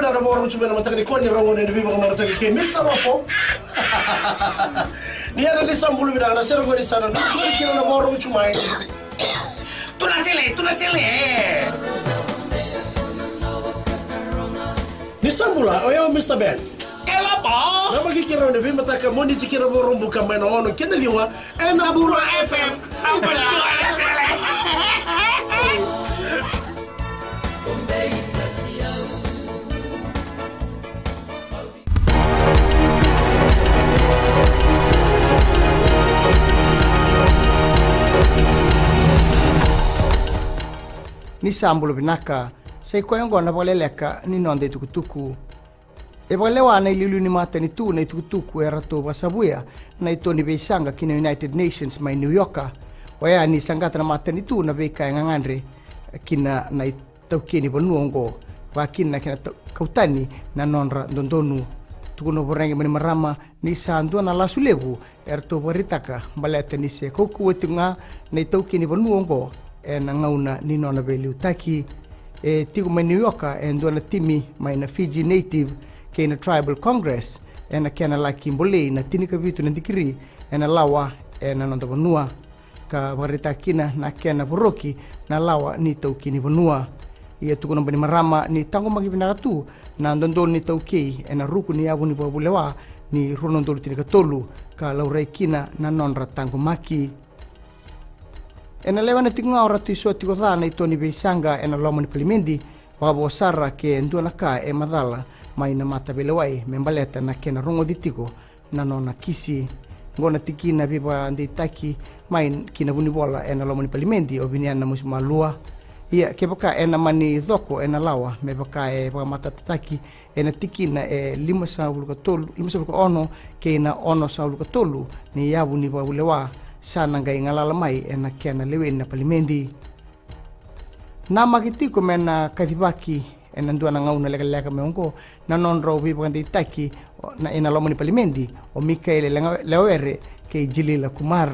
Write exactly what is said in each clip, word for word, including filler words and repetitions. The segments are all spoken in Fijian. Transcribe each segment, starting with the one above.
Vinaka na vakarorogo tu mai na mataka nikua ni rogo ni veivakamarautaki kei Misa Lopo. Ni yadra ni sa bula vinaka na sere qori sa na nucu kina na vakarorogo tu mai. Tuna sele, tuna sele. Ni sa bula, o yau Mista Ben. Kalaba. Na maki kira na veimataka mo ni tikira vakarorogo buka mai na ono kei na ciwa. Ena Bula F M. Ni sa bula vinaka, sa i koya oqo na vakaleleka ni noda itukutuku. E vakalewa na iliuliu ni matanitu na itukutuku e ratou vakasavuya na ito ni veisaqa ki na United Nations mai New Yorka. Oya ni saqata na matanitu na veika e gagadre kina na itaukei ni vanua oqo, vakakina na kena kau tani na nodra dodonu. Tukuna o Voreqe Bainimarama ni sa dua na lasu levu e ratou vakaraitaka baleta ni se kaukauwa tiko ga na itaukei ni vanua oqo ena gauna ni nona veiliutaki. E tiko mai New Yorka e dua na timi mai na Fiji Native kei na Tribal Congress ena kena laki bolei na tinikavitu na dikiri ena lawa ena noda vanua, ka vakaraitaka kina na kena voroki na lawa ni itaukei ni vanua. Ia tukuna o Bainimarama ni taqomaki vinaka tu na dodonu ni itaukei ena ruku ni yavu ni vakavulewa ni rua na udolu tinikatolu, ka laurai kina na nodra taqomaki. Ena lewena tiko ga o Ratu Iso Tikoca na ito ni veisaqa ena loma ni palimedi, vakavo sara ke dua na ka e macala mai na mataveilewai me baleta na kena rogoci tiko na nona kisi. Oqo na tikina veivakadeitaki mai ki na vunivola ena loma ni palimedi o Viniana Namusimalua. Ia kevaka ena mani coko ena lawa me vaka e vakamatatataki ena tikina e limasagavulu ka tolu, limasagavulu ka ono kei na onosagavulu ka tolu ni yavu ni vakavulewa, sa na qai galala mai ena kena leweni na palimedi. Namaki tiko me na kacivaki ena dua na gauna lekaleka mai oqo na nodrau veivakadeitaki ena loma ni palimedi o Mikaele Lewere kei Jilila Kumar.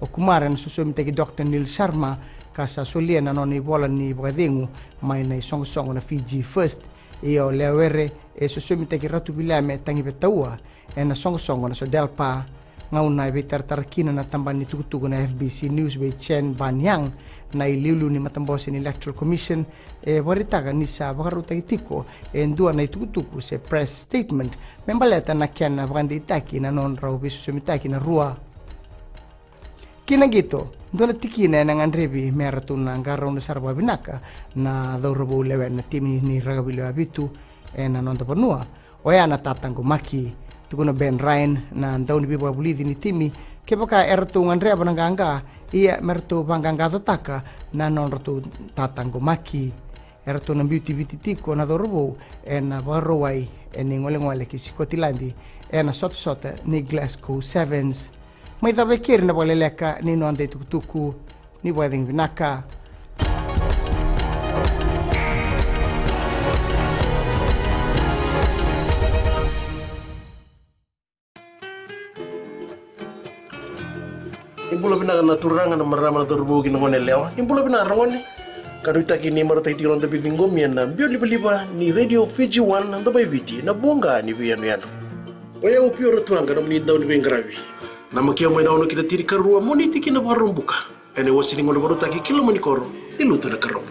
O Kumar ena sosomitaki Doctor Neil Sharma, ka sa solia na nona ivola ni vakacegu mai na isoqosoqo na Fiji First. Ia o Lewere e sosomitaki Ratu Viliame Tagivetaua ena soqosoqo na Sodelpa. Gauna e veitaratara kina na tabana ni tukutuku na F B C News vei Chen Ban Yang na iliuliu ni matabose ni Electoral Commission, e vakaraitaka ni sa vakarautaki tiko e dua na itukutuku se press statement me baleta na kena vakadeitaki na nodrau veisosomitaki na rua. Kina qito, dua na tikina ena gadrevi me ratou na qarauna sara vakavinaka na cauravou lewe na timi ni rakavi lewe vitu ena noda vanua, oya na tataqomaki. Tukuna Ben Ryan na dauniveivakavulici ni timi kevaka e ratou gadreva na qaqa, ia me ratou vaqaqacotaka na nodratou tataqomaki. E ratou na biuti Viti tiko na cauravou ena Vakarauwai ena igolegole ki Sikotiladi ena sotasota ni Glasgow Sevens. Mai cava e keri na vakaleleka ni noda itukutuku. Ni vakacegu vinaka. Ni bula vinaka na turaga, na marama, na cauravou kei na goneyalewa. Ni bula vinaka ragone. Ka nuitaki ni marautaki tiko na noda veiciqomi ena biu livaliva ni Radio Fiji One, na Domo i Viti, na voqa ni veiyanuyanu. Oya au Pio Ratuaqa, nomuni dauniveiqaravi. Namaki au mai na ono ki na tinikarua mo ni tikina vakarobuka ena iwase ni gauna vakarautaki ki loma ni koro ni Lutu na Karobo.